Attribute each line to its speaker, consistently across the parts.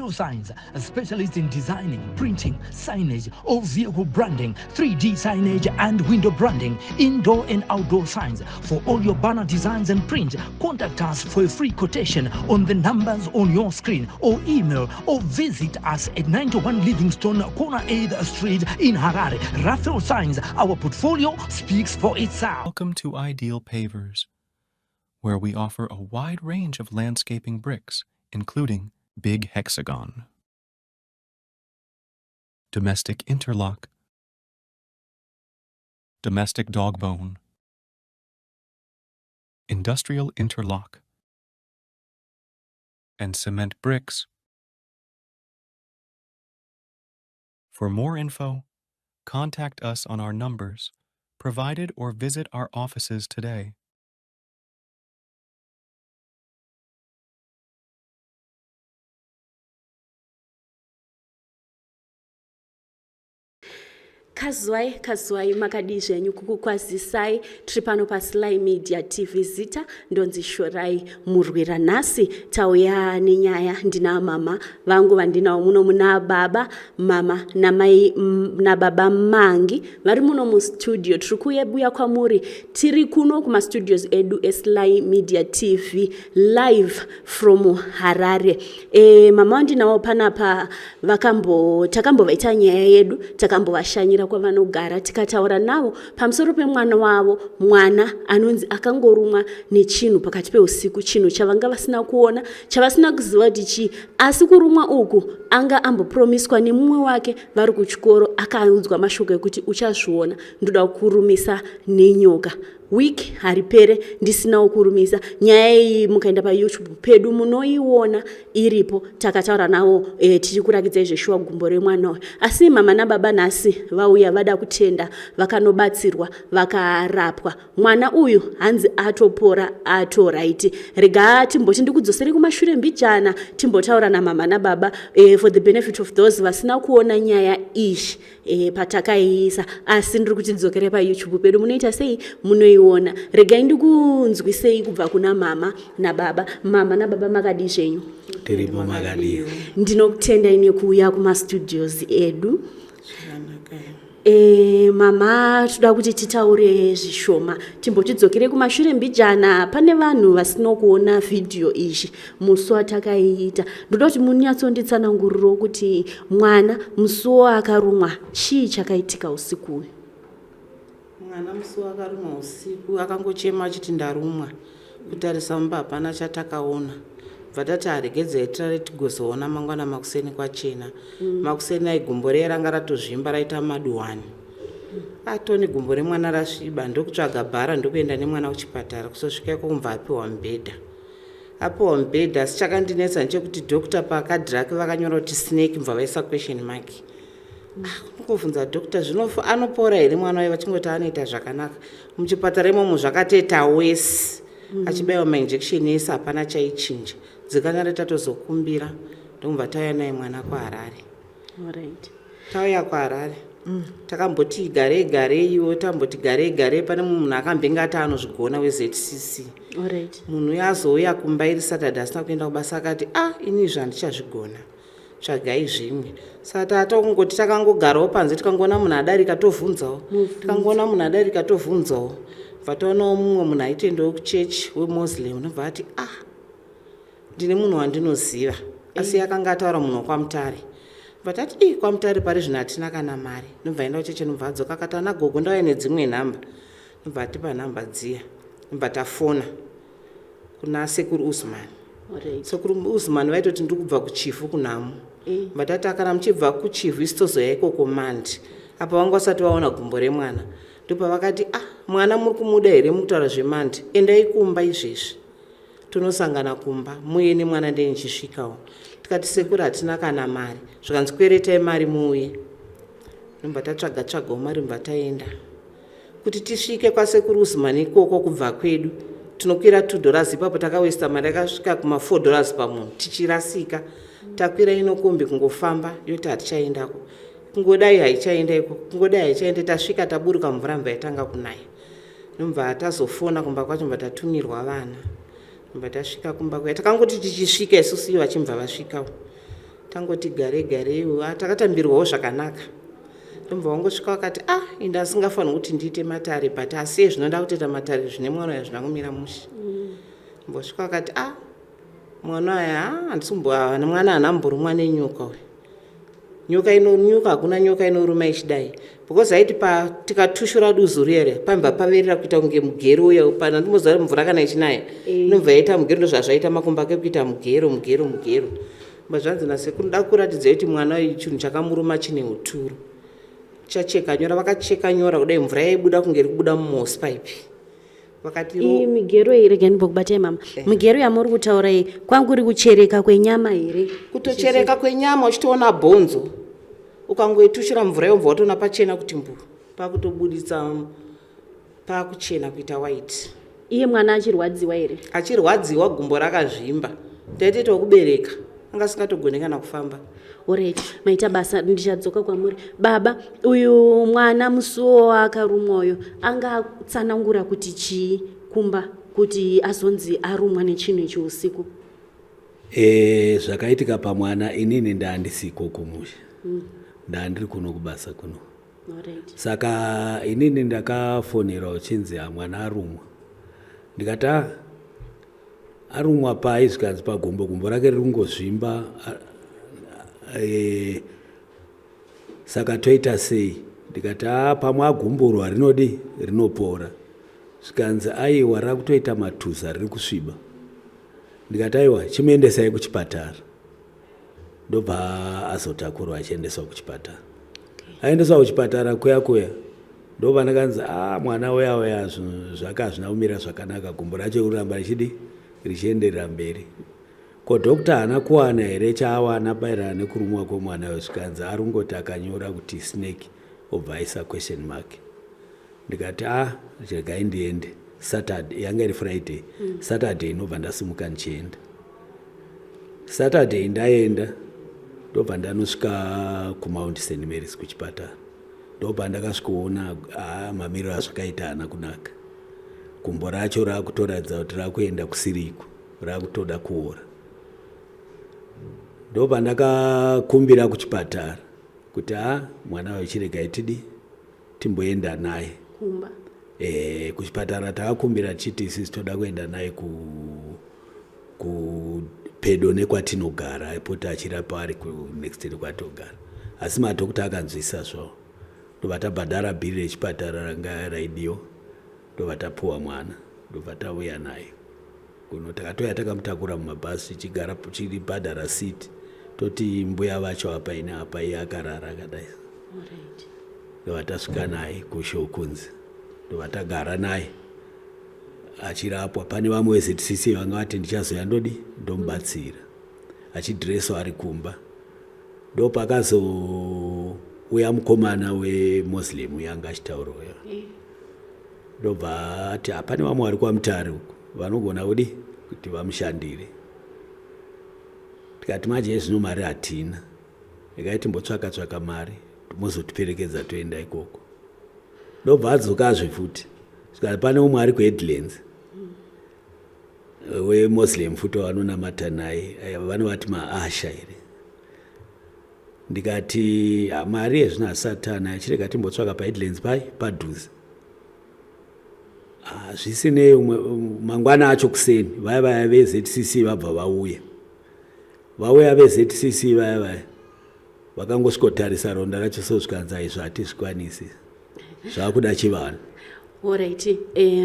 Speaker 1: Raphael Signs, a specialist in designing, printing, signage, all vehicle branding, 3D signage and window branding, indoor and outdoor signs. For all your banner designs and print, contact us for a free quotation on the numbers on your screen or email or visit us at 91 Livingstone, corner 8th Street in Harare. Raphael Signs, our portfolio speaks for itself.
Speaker 2: Welcome to Ideal Pavers, where we offer a wide range of landscaping bricks, including Big Hexagon, Domestic Interlock, Domestic Dogbone, Industrial Interlock, and cement bricks. For more info, contact us on our numbers provided or visit our offices today.
Speaker 3: Kazwai, kazwai, makadii zvenyu? Kukukwazisai tiri pano paSly Media TV. Zita ndonzi Shorai Murwira. Nhasi tauya nenyaya, ndina mama vangu vandinawo muno, muna baba, mama namai nababa Mangi vari muno mustudio. Tiri kuyebuya kwamuri tiri kuno kumastudios edu eSly Media TV, live from Harare. Mama vandinawo panapa vakambo takambovaita nyaya yedu, takambovashanyira kwavanogara, tikataura navo pamusoro pemwana wavo, mwana anonzi akangorumwa nechinhu pakati peusiku, chinhu chavanga vasina kuona, chavasina kuziva kuti chii. Asi kurumwa uku anga ambopromiswa nemumwe wake vari kuchikoro, akaudzwa mashoko ekuti uchazviona, ndoda kukurumisa nenyoka. Week haripere ndisinawo kurumisa. Nyaya iyi mukaenda paYouTube pedu munoiona iripo. Takataura navo tichikurakidzai zveshuwa gumbo remwana uyu. Asi mama nababa nhasi vauya vada kutenda vakanobatsirwa, vakarapwa. Mwana uyu hanzi atopora, atoraiti. Rega timboti ndikudzosere kumashure mbijana, timbotaura namama nababa for the benefit of those vasina kuona nyaya iyi patakaiisa. Asi ndiri kuti dzokere paYouTube pedu, munoita sei, munoiona. Regai ndikunzwisei kubva kuna mama nababa. Mama nababa, makadii zvenyu?
Speaker 4: Tiripo, makadii?
Speaker 3: Ndinokutendai nekuuya kumastudios edu.
Speaker 5: Zvakanaka.
Speaker 3: Mama, toda kuti titaure zvishoma, timbotidzokere kumashure mbijana. Pane vanhu vasina kuona vhidhiyo izvi musi watakaiita. Ndoda kuti munyatsonditsanangurirawo kuti mwana musi waakarumwa, chii chakaitika usiku uyu?
Speaker 5: Mwana musi wakarumwa usiku akangochema achiti ndarumwa. Kutarisa mumba hapana chatakaona. Bva tati haregedzai tirare, tigozoona mangwana makuseni kwachena. Makuseni ai gumbo riya ranga ratozvimba, raita maduwani. Atoni gumbo remwana rasviba, ndokutsvaga bhara, ndokuenda nemwana kuchipatara. Kusosvika iko kumva apiwa mubhedha, apiwa mubhedha. Asi chakandinetsa ndechekuti doctor pakadhi rake vakanyora kuti snake, mubva vaisa question mark. Kungobvunza doctor, zvino anopora here mwana waye? Vachingoti anoita zvakanaka. Muchipatara imomo zvakatoita wese, achibayiwa mainjection ese, hapana chaichinja. Dzikanyare tatozokumbira, ndomubva tauya naye mwana kuHarare. Tauya kuHarare, takamboti garei gareiwo, tamboti garei garei, pane mumwe munhu akambenge ati anozvigona weZCC. Munhu uyo azouya kumba iri Saturday, asina kuenda kubasa, akati, "A, ini izvi handichazvigona, tsvagai zvimwe." Saka tatongoti takangogarawo panze, tikangoona munhu adarika tovhunzawo, tikangoona munhu adarika tovhunzawo. Bva taonawo mumwe munhu aitendawo kuchechi, weMuslim, nobva ati, "Ah, ndine munhu wandinoziva." Asi akanga ataura munhu wekwaMutare. Bva tati, "I kwaMutare pari zvino hatina kana mari." Nobva aenda kuchechi, nobva adzoka akati, "Ana gogo, ndauya nedzimwe nhamba." Nobva atipa nhamba dziya, nobva tafona kuna Sekuru Usman. Sekuru Usman vaitoti, "Ndiri kubva kuChivhu kunhamo." Vatati, "Kana muchibva kuChivhu, isi tozoya ikoko mandi." Apa vanga vasati vaona gumbo remwana. Ndopavakati, "Ah, mwana muri kumuda here? Mukutaura zvemandi, endai kumba izvezvi, tonosangana kumba, muye nemwana." Ndei nichisvikawo, tikati, "Sekuru, hatina kana mari." Zvikanzi, "Kweretai mari muuye." Nobva tatsvaga tsvagawo mari, mubva taenda. Kuti tisvike kwaSekuru Usman ikoko kubva kwedu tinokwira $2. Ipapo takawesta mari yakasvika kuma$4 pamunhu, tichirasika. Takwira ino kombi, kungofamba yoti hatichaendako, kungodai haichaenda iko, kungodai haichaenda. Tasvika, taburuka mvura, mvura yatanga kunaya. Nobva tazofona kumba kwacho, mubva tatumirwa vana. Nobva tasvika kumba kuya, takangoti tichisvika isusu, ivo vachibva vasvikawo. Tangoti gare gareiwo, ah, takatambirwawo zvakanaka. Ndobva wangosvika vakati, ah, ende asingafanirwi kuti ndiite matare, but asi zvino ndakutoita matare zvine mwana uya zvina kumira mushe. Mbosvika vakati, ah, mwana uya, ah, handisi kumbo, ah, mwana haana mborumwa nenyoka uyu. Nyoka inonyuka, hakuna nyoka inoruma ichidai. Because aiti pa tikatushura duzu riya riya, pambva paverera kuita kunge mugero uya, pana ndimoziva mvura kana ichinaya, inobva yaita mugero, ndozvazvaita makumbo ake kuita mugero, mugero, mugero. Mba zvanzi nasekuru, nda kuratidzai kuti mwana uyu chinhu chakamuruma chine uturu. Chacheka nyora, vakacheka nyora kudai mvura yaibuda kunge iri kubuda muhosipaipi. Vakati
Speaker 3: Iyi migero iyi, regai ndimbokubatai mama. Migero yamuri kutaura iyi, kwanguri kuchereka kwenyama here?
Speaker 5: Kutochereka kwenyama uchitoona bhonzo. Ukangoitushira mvura yobva watoona pachena kuti mbu, pakutobuditsa pakuchena kuita white.
Speaker 3: Iye mwana achirwadziwa here?
Speaker 5: Achirwadziwa, gumbo rakazvimba. Taitoita wekubereka, anga asingatogoni kana kufamba.
Speaker 3: Alright, maita basa, ndichadzoka kwamuri. Baba, uyu mwana musuwo waakarumwa uyu angatsanangura kuti chii kumba kuti azonzi arumwa nechinhu ichi usiku?
Speaker 4: Zvakaitika pamwana, inini ndaandisiko kumusha. Ndaandiri kuno kubasa kuno.
Speaker 3: Alright.
Speaker 4: Saka inini ndakafonera uchinzi mwana arumwa. Ndikati ah, arumwa pai? Zvikanzi pagumbo, gumbo rake riri kungozvimba. Saka toita sei? Ndikati ah, pamwe agumburwa, rinodi rinopora. Zvikanzi aiwa, rakutoita matuza, riri kusviba. Ndikati aiwa, chimuendesai kuchipatara. Ndobva azotakurwa achiendeswa kuchipatara. Aendeswa kuchipatara kuya kuya, ndobva ndakanzi ah, mwana uya uya zvinhu zvake hazvina kumira zvakanaka, gumbo racho riramba richidi richienderera mberi. Ko dokta haana kuwana here chaawana maererano nekurumwa kwemwana uyu? Zvikanzi ari kungoti akanyora kuti snake, obva aisa question mark. Ndikati ah, regai ndiende. Saturday yanga iri Friday. Saturday ndobva ndasimuka ndichienda. Saturday ndaenda, ndobva ndanosvika kuMount St Mary's kuchipatara. Ndobva ndakasvikoona mamiriro azvakaita haana kunaka. Gumbo racho rakutoratidza kuti rakuenda kusiriko, rakutoda kuora. Ndobva ndakakumbira kuchipatara kuti ah, mwana uyu chiregai tidi timboenda naye
Speaker 3: kumba.
Speaker 4: Kuchipatara takakumbira tichiti isusu toda kuenda naye ku pedo nekwatinogara, aipota achirapa ari kunext nekwatinogara. Asi madhokota akanzwisa zvavo, ndobva tabhadhara bhiri rechipatara ranga raidiwa, ndobva tapuwa mwana, ndobva tauya naye kuno. Takatouya takamutakura mumabhazi, tichigara tichibhadhara seat, toti mbuya vacho apa, ine apa, iye akarara akadai.
Speaker 3: Alright.
Speaker 4: Ndobva tasvika naye kushokunzi, ndobva tagara naye achirapwa. Pane vamwe veZCC vanga vati ndichazoya ndodi ndomubatsira, achidhireswa ari kumba. Ndopakazouya mukomana weMuslim uya anga achitaura uya, ndobva ati hapane vamwe vari kwaMutare uku vanogona kudi kuti vamushandire. Tikati manje zvino mari hatina, regai timbotsvaka tsvaka mari, mozotiperekedza toenda ikoko. Ndobva adzokazve futi, zvikati pane umwe ari kuHeadlands weMuslim futi wavanonamata naye, vanovati maasha here. Ndikati mari yezvino hasatana, chirega timbotsvaka paHeadlands pai padhuze. Zvisinei mangwana acho kuseni vaya vaya veZCC vabva vauya. Vauya veZCC vaya vaya vakangosvikotarisa ronda racho so, zvikanzi aizvo hatizvikwanisi, zvakuda chivanhu.
Speaker 3: Alright,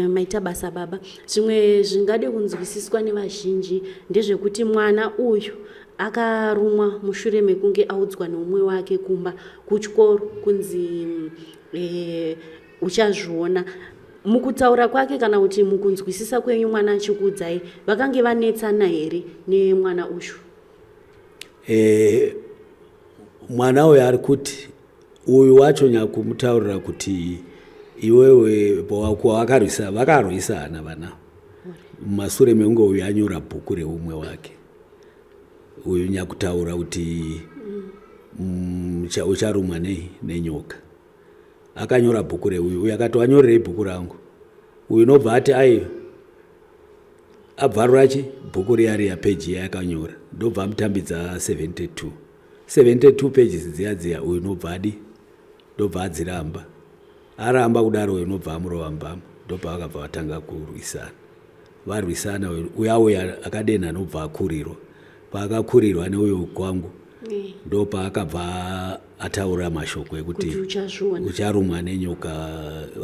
Speaker 3: maita basa baba. Zvimwe zvingade kunzwisiswa nevazhinji ndezvekuti mwana uyu akarumwa mushure mekunge audzwa neumwe wake kumba kuchikoro kunzi uchazviona. Mukutaura kwake kana kuti mukunzwisisa kwenyu, mwana achikuudzai, vakange vanetsana here nemwana uyu?
Speaker 4: Mwana uyu ari kuti uyu wacho nyakumutaurira kuti iwewe vakarwisa, vakarwisana vana mumasure mekunge uyu anyora bhuku reumwe wake, uyu nyakutaura kuti ucharumwa nei nenyoka. Akanyora bhuku reuyu, uyu akati wanyorerei bhuku rangu? Uyu nobva ati ai abvarura chi bhuku riya riya, peji iya yakanyora, ndobva amutambidza 72. 72 pages dziya dziya uyu unobva adi ndobva adziramba aramba kudaro uyu unobva amurova mbama ndobva vakabva vatanga kurwisana varwisana uya uya akadenha anobva akurirwa paakakurirwa neuyo kwangu ndopaakabva ataura mashoko ekuti ucharumwa nenyoka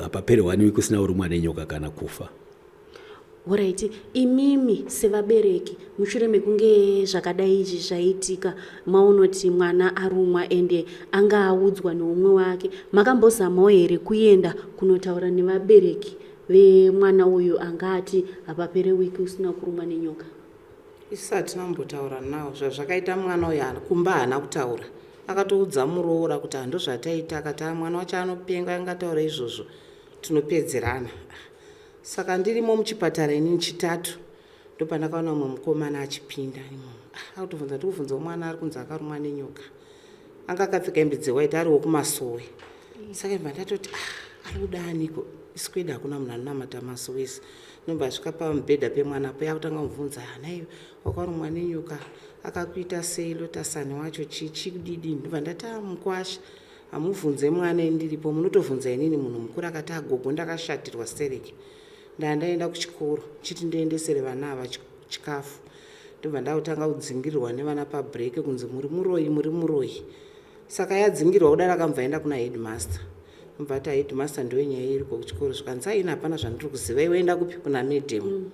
Speaker 4: hapapere one week usina kurumwa nenyoka kana kufa.
Speaker 3: Horaiti, imimi sevabereki mushure mekunge zvakadai izvi zvaitika maonoti mwana arumwa ende anga audzwa neumwe wake makambozamawo here kuenda kunotaura nevabereki vemwana uyu anga ati hapapere wiki usina kurumwa nenyoka?
Speaker 5: Isu hatina kumbotaura nawo zvazvakaita mwana uyu kumba haana kutaura akatoudza muroora kuti handozvataita akati a mwana wacho anopenga angataura izvozvo tinopedzerana. Saka ndirimo muchipatara inini chitatu ndopandakaona mumwe mukomana achipinda imomo. Ah, akutobvunza ndikubvunzawo mwana ari kunzi akarumwa nenyoka. Anga akapfeka hembe dzewhite ari wokumasowe. Saka ndibva ndatoti ah, ari kuda aniko? Isu kwedu hakuna munhu anonamata masowe isu. Ndobva asvika pamubhedha pemwana po yakutanga kumubvunza ah, nhai wakarumwa nenyoka akakuita sei lotasani wacho chii chii kudidini. Ndobva ndati ah, mukwasha Hamuvhunze mwana ini ndiripo munotovhunza inini munhu mukuru akati agogo ndakashatirwa stereki ndaa ndaenda kuchikoro chiti ndoendesere vana ava chikafu ndobva ndakutanga kudzingirirwa nevana pabreak kunzi muri muroyi muri muroyi saka yadzingirwa kudaro akamubva aenda kuna headmaster ndobva ati headmaster ndiyo nyaya iriko kuchikoro zvikanzi aina hapana zvandiri kuziva iwe enda kupi kuna madam mm.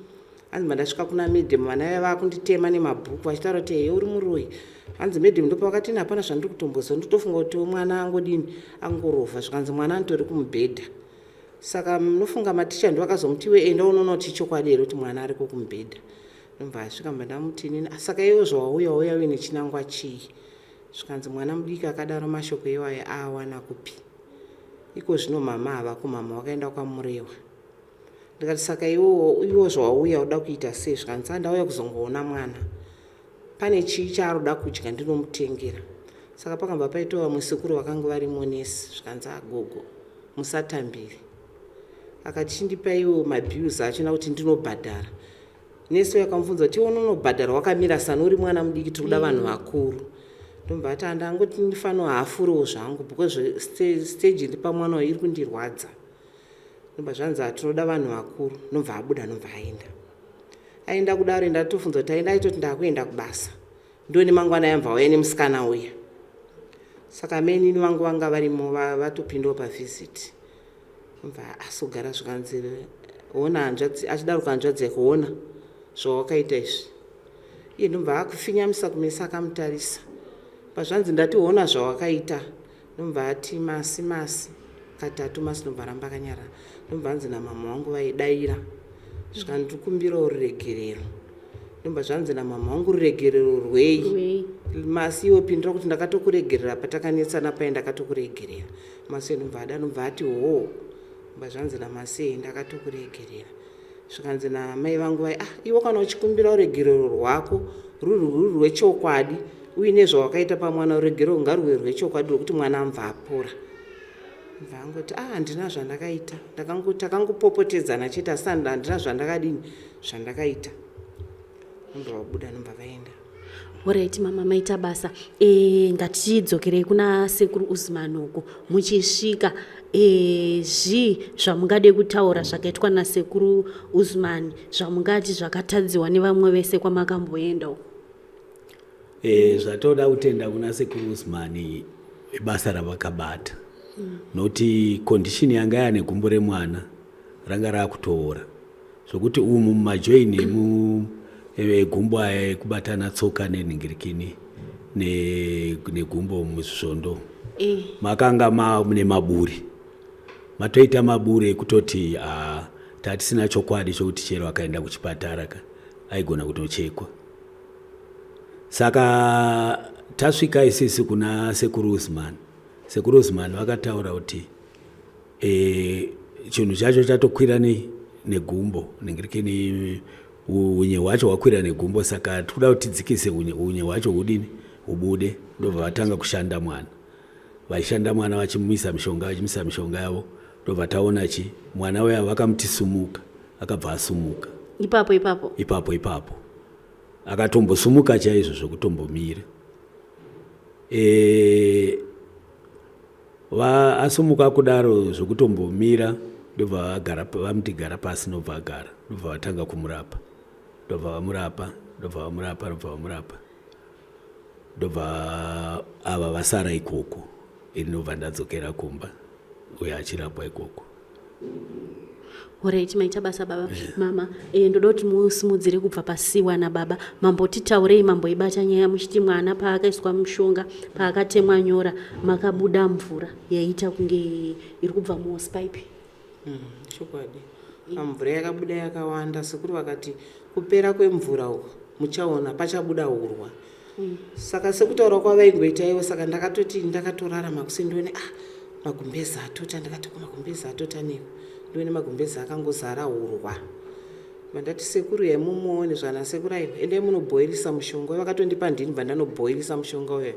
Speaker 5: Hanzi mandasvika kuna madam vana vaya vakunditema nemabhuku vachitaura kuti heye uri muroyi. Hanzi madam ndopavakati ini hapana zvandiri kutomboziva nditofunga kuti mwana angodini angorovha zvikanzi mwana anotori kumubhedha. Saka munofunga maticha ndovakazomuti iwe enda unoona kuti ichokwadi here kuti mwana ariko kumubhedha. Ndobva asvika mba ndamuti inini ah, saka iwe zvawauya wauya uine chinangwa chii? Zvikanzi mwana mudiki akadaro mashoko iwayo aawana kupi? Iko zvino mama havako mama wakaenda kwaMurewa. Ndikati saka iwo iwo zvawauya uda kuita sei zvikanzi sa ndauya kuzongoona mwana pane chii chaaroda kudya ndinomutengera saka pakabva paitwa vamwe sekuru vakange varimo nesi zvikanzi agogo musatambire akati chindipaiwo mabills achona kuti ndinobhadhara nesi uyo akamubvunza kuti iwe unonobhadhara wakamira sani uri mwana mudiki tiri kuda vanhu vakuru ndobva ati andangoti ndifanohafurewo zvangu because stage iri pamwana uyu iri kundirwadza Ndobva zvanzi tinoda vanhu vakuru ndobva abuda ndobva aenda. Aenda kudaro ndatofunza kuti aenda aitoti ndakuenda kubasa. Ndone mangwana yambva auya nemusikana uya. Saka mainini vangu vanga varimo vatopindawo pavisit. Ndobva asogara zvikanzi hona hanzvadzi achidaro kuhanzvadzi yake hona zvawakaita izvi. Iye ndobva akufinyamisa kumeso akamutarisa. Pazvanzi ndati hona zvawakaita. Ndobva ati masi masi katatu masi ndobva aramba akanyarara ndobva anzi namama wangu vaidaira svika ndikumbirawo ruregerero ndobva zvanzi namama wangu ruregerero rwei masi iwe pindura kuti ndakatokuregerera patakanetsana paye ndakatokuregerera masi ndobva ada ndobva ati hoo ndobva zvanzi namasi ndakatokuregerera Zvikanzi namai vangu vaye, ah iwe kana uchikumbira ruregerero rwako ruri ruri rwechokwadi uine zvawakaita pamwana ruregerero ngaruve rwechokwadi rwekuti mwana amva apora. Ndobva angoti ah handina zvandakaita takangopopotedzana chete asi handina zvandakadini zvandakaita. Ndobva vabuda ndobva vaenda.
Speaker 3: Horaiti mama maita basa. E, ngatidzokerei kuna sekuru Uzman uko muchisvika e, zvii zvamungade kutaura zvakaitwa nasekuru Uzman zvamungati zvakatadziwa nevamwe vese kwamakamboenda uko?
Speaker 4: E, zvatoda kutenda kuna sekuru Uzman ibasa ravakabata mm. Nokuti condition yanga yane gumbo remwana ranga rakutoora zvokuti umu mumajoini emu egumbo aya ekubatana tsoka nenhingirikini negumbo muzvondo eh. makanga mune maburi matoita maburi ekutoti ah, tatisina chokwadi chokuti chero akaenda kuchipatara ka aigona kutochekwa saka tasvika isisi kuna sekuru usman sekuru usman vakataura kuti E, chinhu chacho chatokwira nei negumbo ningirikini unye hwacho hwakwira negumbo saka tikuda kuti tidzikise unye, unye hwacho hudini hubude ndobva vatanga kushanda mwana vachishanda mwana vachimisa mishonga vachimisa mishonga yavo ndobva taona chi mwana uya vakamuti sumuka akabva asumuka
Speaker 3: ipapo ipapo
Speaker 4: ipapo ipapo akatombosumuka chaizvo zvekutombomira. E, asumuka kudaro zvekutombomira, ndobva vagara, vamuti gara pasi, ndobva agara, ndobva vatanga kumurapa, ndobva vamurapa, ndobva vamurapa, ndobva vamurapa, ndobva ava vasara ikoko. Ini ndobva ndadzokera kumba, uyo achirapwa ikoko.
Speaker 3: Alright, maita basa baba. Mama, ndoda kuti musimudzire kubva pasiwa nababa. Mambotitaurei, mamboibata nyaya muchiti mwana paakaiswa mushonga, paakatemwa nyora, makabuda mvura yaiita kunge iri kubva muhosepipe.
Speaker 5: Chokwadi, mvura yakabuda yakawanda. Sekuru vakati kupera kwemvura uku muchaona pachabuda urwa. Saka sekutaura kwavaingoita ivo, saka ndakatoti ndakatorara makuseni, ndione, ah, magumbezi atota. Ndakati ko magumbezi atota neko? Ndione magumbezi akangozara urwa. Vandati, "Sekuru, yemumuone zvana." Sekuru, "Aiwa, endai munobhoirisa mushonga uyo." Vakatondipa ndini, bva ndanobhoirisa mushonga uyo.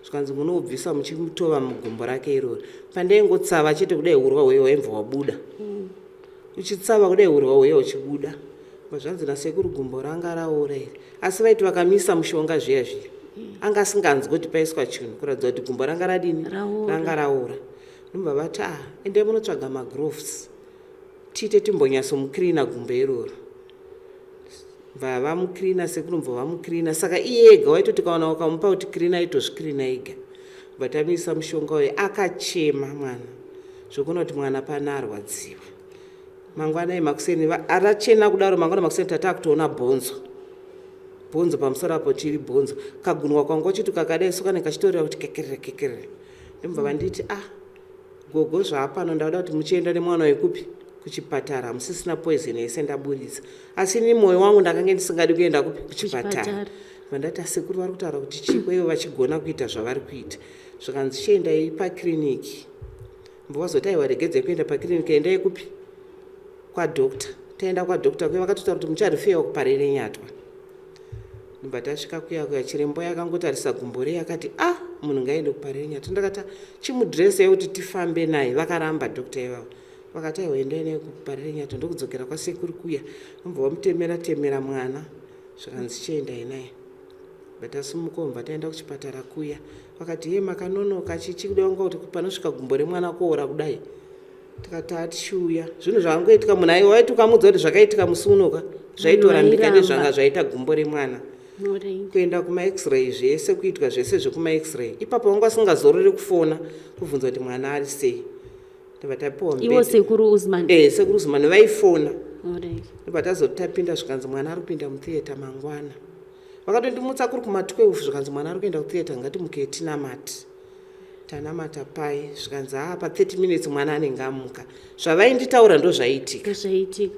Speaker 5: Zvikanzi munoubvisa muchimutova mugumbo rake iroro. Pandaingotsava chete kudai, urwa huye hwaibva wabuda. Uchitsava kudai, urwa huye huchibuda. Bva zvanzi nasekuru gumbo ranga raora iri, asi vaiti vakamisa mushonga zviya zviya, anga asinganzwi kuti paiswa chinhu, kuratidza kuti gumbo ranga radini?
Speaker 3: Raora.
Speaker 5: Ranga raora. Ndobva vati, "Ah, endai munotsvaga magroves, tiite timbonyatsomukirina gumbo iroro." Bva vamukirina, sekuru bva vamukirina. Saka iye ega waitoti kaona ukamupa kuti kirina, aitozvikirina ega. Bva tamuisa mushonga uyu, akachema mwana zvokuona kuti mwana pana arwadziwa. Mangwana emakuseni arachena kudaro, mangwana makuseni tataa kutoona bhonzo, bhonzo pamusoro apo, tiri bhonzo kagunwa kwangu chiti kakadai so, kanenge kachitorera kuti kekerere kekerere. Ndobva vanditi, "Ah, gogo, zvaapano ndauda kuti muchienda nemwana wekupi kuchipatara, musisina poison yese ndaburitsa." Asi ini mwoyo wangu ndakange ndisingadi kuenda kupi? Kuchipatara.
Speaker 3: Kuchipatara.
Speaker 5: Vandati, "Asekuru vari kutaura kuti chiko ivo vachigona kuita zvavari kuita?" Zvikanzi, "Chiendai pakiriniki." Mbovazoti, "Aiwa, regedzai kuenda pakiriniki, endai kupi? Kwadoctor." Taenda kwadoctor kuya, vakatotaura kuti mucharifewa kuparere nyatwa. Ndobva tasvika kuya kuya, chirembo yakangotarisa gumbo rei, akati, "A, munhu ngaende kuparere nyatwa." Ndakati, "Chimudhiresa kuti tifambe naye." Vakaramba doctor ivavo, vakati, "Aiwa, endai naye kuparere nyatwa." Ndokudzokera kwasekuru kuya, ndobva vamutemera temera mwana, zvikanzi, "Chiendai naye." Bva bva taenda kuchipatara kuya, vakati, "Ye, makanonoka, chichi kuda kunga kuti panosvika gumbo remwana kuora kudai." Tikati atichiuya, zvinhu zvakangoitika. Munhu aiwa waiti ukamudza kuti zvakaitika musi unoka, zvaitorambika.
Speaker 3: Vairamba.
Speaker 5: Nezvanga zvaita gumbo remwana, kuenda kumaX-ray, zvese kuitwa, zvese zvekumaX-ray. Ipapo vanga vasingazorori kufona kubvunza kuti mwana ari sei. Ndobva tapiwa
Speaker 3: Ivo
Speaker 5: mubhedha.
Speaker 3: Sekuru Usman?
Speaker 5: Eh, sekuru Usman vaifona. Ndobva tazoti tapinda, zvikanzi mwana ari kupinda mutheatre mangwana. Vakatondimutsa kuri kuma12, zvikanzi mwana ari kuenda kutheatre, ngatimukei tinamati. Tanamata pai, zvikanzi haa, pa30 minutes mwana anenge amuka. Zvavainditaura ndo zvaiitika.
Speaker 3: Ndozvaiitika.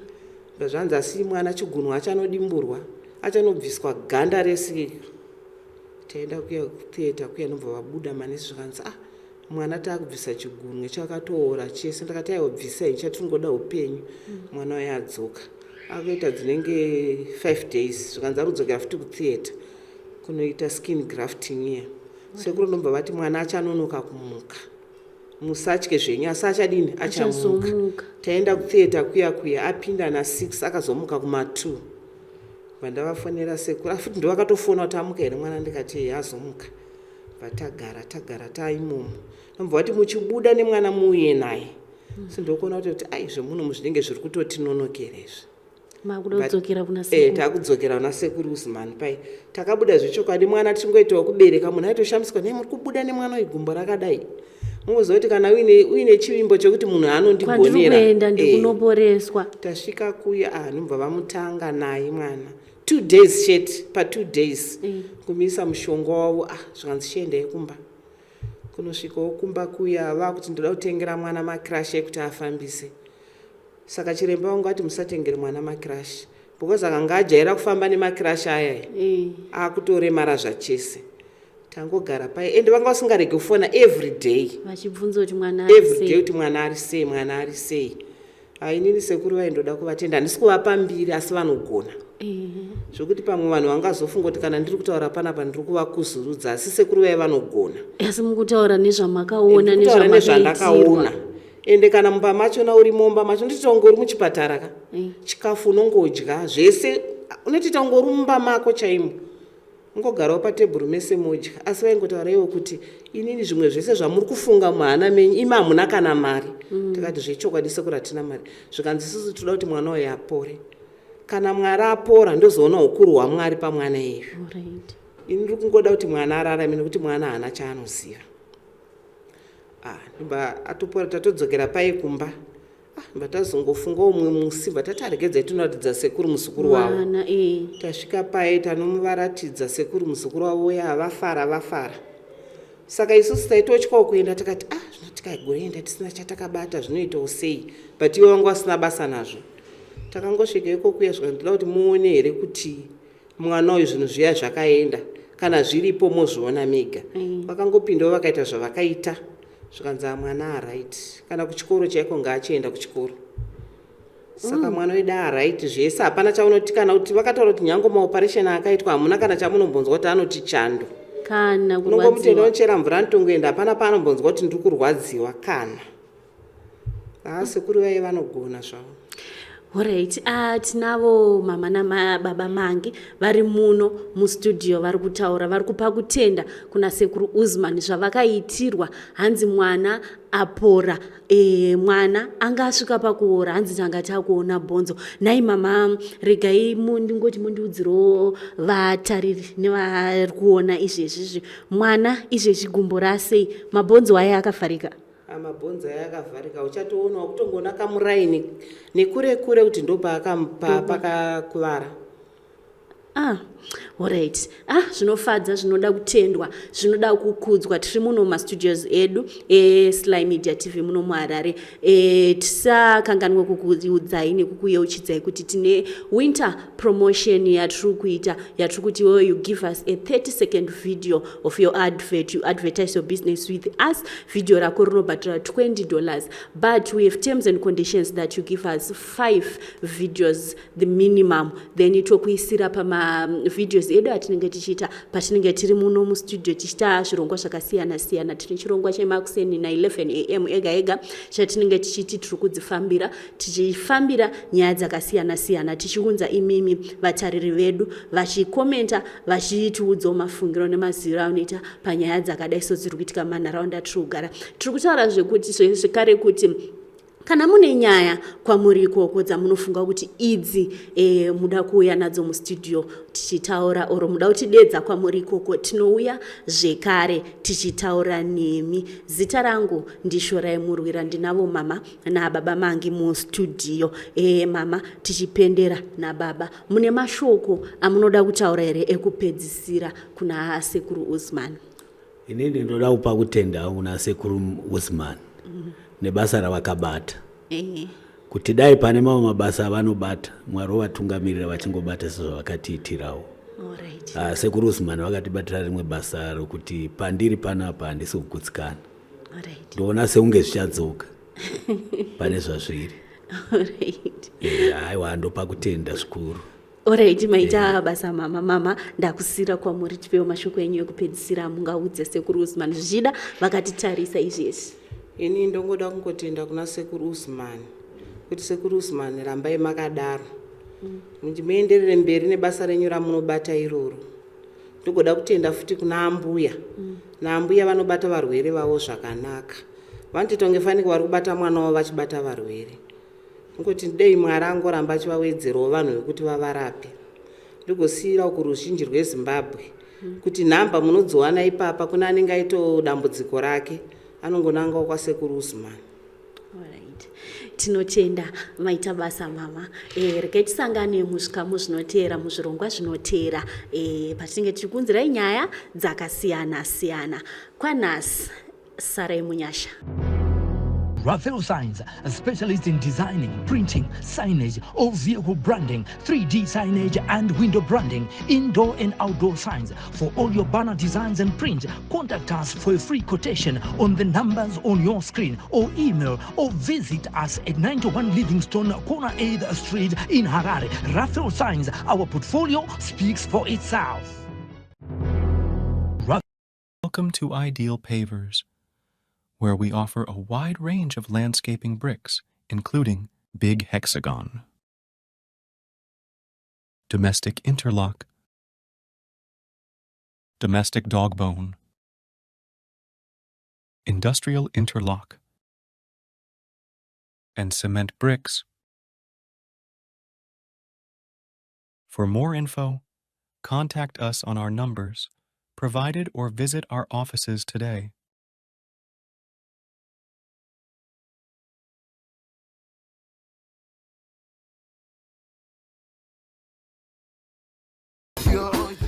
Speaker 5: Zvanzi asi mwana chigunwa achanodimburwa, achanobviswa ganda rese. Taenda kuya kutheatre kuya, nobva vabuda manesi, zvikanzi, "Ah, mwana taakubvisa chigunwe, chakatoora chese." Ndakati, "Aiwa, bvisai, chatingoda upenyu." Mwana uyo adzoka, akaita dzinenge 5 days, zvikanzi ari kudzokera futi kutheatre kunoita skin grafting iya. Sekuru ndobva vati, "Mwana achanonoka kumuka, musatye zvenyu, asi achadini? Achamuka."
Speaker 3: Achazomuka.
Speaker 5: Taenda kutheatre kuya kuya, apinda na6, akazomuka kuma2. Vandavafonera sekuru afuti, ndo vakatofona kuti amuka here mwana, ndikati ehe, azomuka. Vatagara tagara taimomo, ndobva vati, "Muchibuda nemwana muuye naye." Si ndokuona kuti ai, zvemuno zvinenge zviri kutotinonokera izvi.
Speaker 3: Makuda kudzokera kuna sekuru.
Speaker 5: Takudzokera kuna sekuru Usman pai. Takabuda zvechokwadi mwana tichingoitawo kubereka, munhu aitoshamiswa, "Nei muri kubuda nemwana uyu gumbo rakadai?" Ungoziva kuti kana uine chivimbo chekuti munhu
Speaker 3: Kwandiri
Speaker 5: anondigonera.
Speaker 3: kuenda ndikunoporeswa.
Speaker 5: Tasvika kuya, ah, ndobva vamutanga naye mwana 2 days chete. Pa2 days kumisa mushonga wavo, ah, zvikanzi chiendai kumba. Kunosvikawo kumba kuya, vakuti ndoda kutengera mwana macrutch ekuti afambise. Saka chiremba vangu ati musatengere mwana macrutch, because akanga ajaira kufamba nemacrutch aya, akutoremara zvachese. Tangogara pai, ende vanga vasingaregi kufona every day.
Speaker 3: Vachibvunza kuti mwana ari
Speaker 5: Every day
Speaker 3: sei.
Speaker 5: kuti mwana ari sei, mwana ari sei. Ainini sekuru vaindoda kuvatenda, handisi kuvapa mbiri, asi vanogona zvokuti pamwe vanhu vangazofunga kuti kana ndiri kutaura panapa ndiri kuvakuzurudza, asi sekuru vai vanogona.
Speaker 3: Asi mukutaura nezvamakaona?
Speaker 5: Ndiri kutaura
Speaker 3: Nezvamakaitira.
Speaker 5: nezvandakaona. Ende kana mumba machona uri, mumba macho nditoita kunge uri muchipatara ka. Chikafu unongodya zvese, unotoita kunge uri mumba mako chaimo. Mungogarawo patebhuru mese modya. Asi vaingotaura ivo kuti inini zvimwe zvese zvamuri kufunga muhana menyu imi hamuna kana mari. Tikati zvechokwadi sekuru hatina mari. Zvikanzi isusu tinoda kuti mwana uyu apore. Kana Mwari apora ndozoona ukuru hwaMwari pamwana iyeyu. Ini ndiri kungoda kuti mwana ararame nekuti mwana haana chaanoziva. Ah, ndobva atopora tatodzokera paye kumba. Ah, ndobva tazongofunga umwe musi bva tati aregedzai tinoratidza sekuru muzukuru wavo.
Speaker 3: Mwana eh.
Speaker 5: Tasvika paye tanomuvaratidza sekuru muzukuru wavo uya vafara vafara. Saka isusu taitotyawo kuenda tikati ah zvino tikagoenda tisina chatakabata zvinoitawo sei but ivo vanga vasina basa nazvo. Takangosvika ikokuya zvikanzi ndoda kuti muone here kuti mwana uyu zvinhu zviya zvakaenda kana zviripo mozviona mega. Vakangopindawo vakaita zvavakaita zvikanzi ah mwana aright kana kuchikoro chaiko ngaachienda kuchikoro. Saka mwana wedu aright zvese hapana chaunoti kana kuti vakataura kuti nyange maoperation akaitwa hamuna kana chamunombonzwa kuti anoti chando.
Speaker 3: Kana
Speaker 5: Unongomuti
Speaker 3: kurwadziwa.
Speaker 5: unochera mvura anotongoenda hapana paanombonzwa kuti ndiri kurwadziwa kana. Haa sekuru vaye vanogona zvavo.
Speaker 3: Alright, tinavo mama nababa Mangi vari muno mustudio vari kutaura, vari kupa kutenda kuna sekuru Uzman zvavakaitirwa. Hanzi mwana apora, mwana anga asvika pakuora, hanzi tanga takuona bhonzo. Nhai mama, regai ndingoti mundiudzirewo vatariri nevari kuona izvezvizvi, mwana izvezvi gumbo rasei, mabhonzo aya akavharika?
Speaker 5: Mabhonzo aya akavharika, uchatoona wakutongoona kamuraini nekure kure kuti ndopakakuvara.
Speaker 3: Ah, alright. Ah, zvinofadza, zvinoda kutendwa, zvinoda kukudzwa. Tiri muno mumastudios edu eSly Media TV muno muHarare. Tisakanganwe kukuudzai nekukuyeuchidzai kuti tine winter promotion yatiri kuita, yatiri kuti iwewe you give us a 30-second video of your advert, you advertise your business with us. Video rako rinobhadhara $20, but we have terms and conditions that you give us 5 videos, the minimum, then tokuisira pamavideos edu atinenge tichiita patinenge tiri muno mustudio tichiita zvirongwa zvakasiyana siyana. Tine chirongwa chemakuseni na11 am ega ega chatinenge tichiti tiri kudzifambira, tichifambira nyaya dzakasiyana siyana, tichiunza imimi vatariri vedu vachikomenta, vachitiudzawo mafungiro nemaziviro anoita panyaya dzakadai so dziri kuitika mumanharaunda atiri kugara. Tiri kutaura zvekuti zvekare kuti kana mune nyaya kwamuri ikoko dzamunofunga kuti idzi muda kuuya nadzo mustudio tichitaura, oro muda kutidedza kwamuri ikoko, tinouya zvekare tichitaura nemi. Zita rangu ndiShorai Murwira, ndinavo mama nababa Mangi mustudio. Mama, tichipendera nababa, mune mashoko amunoda kutaura here ekupedzisira kuna sekuru Usman?
Speaker 4: Inini ndoda kupa kutenda kuna sekuru Usman nebasa ravakabata. Kuti dai pane mamwe mabasa avanobata, Mwari ovatungamirira vachingobata sezvavakatiitirawo. Sekuru Usman vakatibatira rimwe basa rokuti pandiri panapa handisi kugutsikana. Ndoona seunge zvichadzoka pane zvazviri. Aiwa, ndopa kutenda zvikuru.
Speaker 3: Alright, maita basa mama. Mama, ndakusira kwamuri, tipewo mashoko enyu ekupedzisira mungaudze sekuru Usman zvichida vakatitarisa izvezvi.
Speaker 5: Ini ndongoda kungotenda kuna sekuru Usman kuti sekuru Usman rambai makadaro, muenderere mberi nebasa renyu ramunobata iroro. Ndogoda kutenda futi kuna ambuya naambuya vanobata varwere vavo zvakanaka. Vanotoita kunge fanike vari kubata mwana wavo vachibata varwere. Ngoti dei Mwari angoramba achivawedzerawo vanhu vekuti vavarape. Ndigosiyirawo kuruzhinji rweZimbabwe kuti nhamba munodziwana ipapa, kune anenge aitawo dambudziko rake anongonangawo kwasekuru Usman.
Speaker 3: Alright. Tinotenda, maita basa mama. Regai tisangane muzvikamu zvinoteera, muzvirongwa zvinoteera, patinenge tichikunzirai nyaya dzakasiyana siyana. Kwanhasi sarai munyasha.
Speaker 1: Raphael Signs, a specialist in designing, printing, signage, all vehicle branding, 3D signage and window branding, indoor and outdoor signs. For all your banner designs and print, contact us for a free quotation on the numbers on your screen or email or visit us at 91 Livingstone, corner 8th Street in Harare. Raphael Signs, our portfolio speaks for itself.
Speaker 2: Welcome to Ideal Pavers, where we offer a wide range of landscaping bricks, including Big Hexagon, Domestic Interlock, Domestic dog bone, industrial interlock, and cement bricks. For more info, contact us on our numbers provided or visit our offices today.
Speaker 6: Yo.